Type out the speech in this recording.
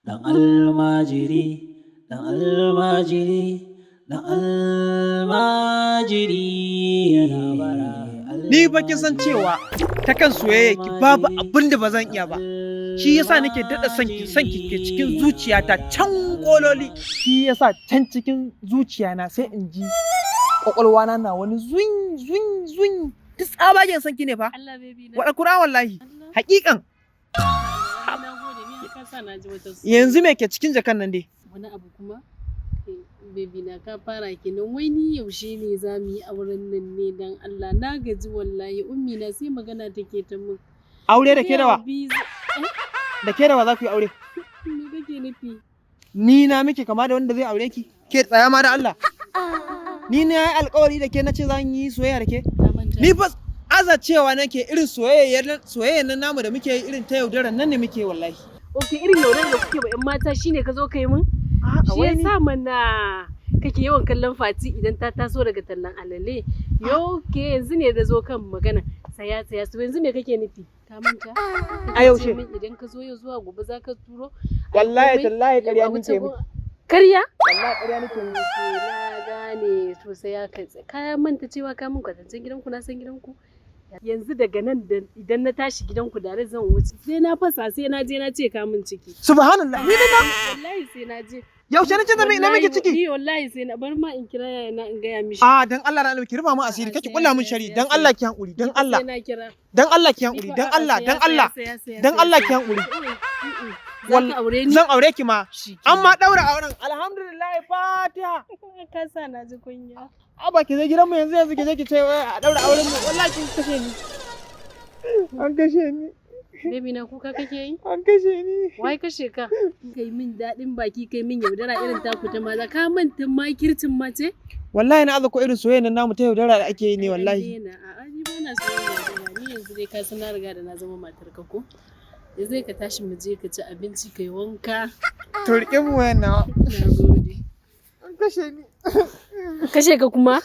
Dan almajiri, dan almajiri, dan almajiri yana bara. Ni fa kin san cewa ta kan soyayya ki babu abin da ba zan iya ba. Shi yasa nake daɗa son ki, son ki ke cikin zuciyata can kololi. Shi yasa can cikin zuciyana sai in ji kwakwalwana na wani zuin zuin zuin. Duk tsabagen son ki ne fa. Allah, baby na. Waɗa kura wallahi. Allah. Hakikan. Na gode, ni ka sa na ji wata Yanzu me ke cikin jakan nan dai? Wani abu kuma? Eh, baby na, ka fara kenan. Wai ni yaushe ne za mu yi auren nan ne? Dan Allah, na gaji wallahi. Ummi na sai magana take ta min. Aure da ke da wa? Busy. Da ke da wa za ku yi aure? Me kake nufi? Ni na miki kama da wanda zai aure ki? Ke tsaya ma da Allah. Ni na yi alkawari da ke na ce zan yi soyayya da ke. Ka manta? Ni fa aza cewa nake irin soyayyar nan namu da muke yi, irin ta yaudarar nan ne muke wallahi. Ok, irin yaudarar da kuke ba 'yan mata shine ka zo ka yi min? A'a, Shi yasa mana kake yawan kallon Fati idan ta taso daga tallan alale. Yo ke yanzu ne da zo kan magana. Saya saya su, yanzu me kake nufi? Ka manta? A yaushe? Kake ce min idan ka zo yau zuwa gobe za ka turo. Wallahi Komai, tallahi ƙarya a wuce nake miki. Karya? Wallahi ƙarya nake miki. Ok, na gane. To sai ya kai ka manta cewa ka min kwatancen gidanku, na san gidanku. Yanzu daga nan da idan na tashi gidanku da zan wuce. Sai na fasa, sai na je na ce ka min ciki. Subhanallah. Ni na Wallahi sai na je. yaushe nace zan na miki ciki? Ni wallahi sai na bar ma in kira yayana in gaya mishi. A, dan Allah na ki rufa mu asiri, A'a, kake sai kulla ya mun saya, shari. sai Dan ya Allah ki hankuri, dan Ni fa Allah. sai na kira. Dan Allah ki Ni hankuri, fa dan a'a, Allah, sai dan ya Allah. saya, saya, Dan saya, Allah saya. ki hankuri. Za ka aure ni? Zan aure ki ma. Shi An ma daura auren. Alhamdulillah, Fatiha. Ka sa na ji kunya. Aba, ki je gidanmu yanzu yanzu, ki je ki ce wai a daura auren mu. Wallahi kin kashe ni. An kashe ni. Baby na, kuka kake yi? An kashe ni. Wai kashe ka? Kai min daɗin baki, kai min yaudara irin taku ta maza. Ka manta makircin mace? Wallahi na aza ko irin soyayya nan namu ta yaudara da ake yi ne Ai, an wallahi. daina. A'a, ni ba na son yaudara. Ni yanzu dai ka san na riga da na zama matar ka ko? Yanzu ka tashi mu je ka ci abinci, kai wanka. To, rike mu wayan nawa. Na gode. An kashe ni. Kashe ka kuma?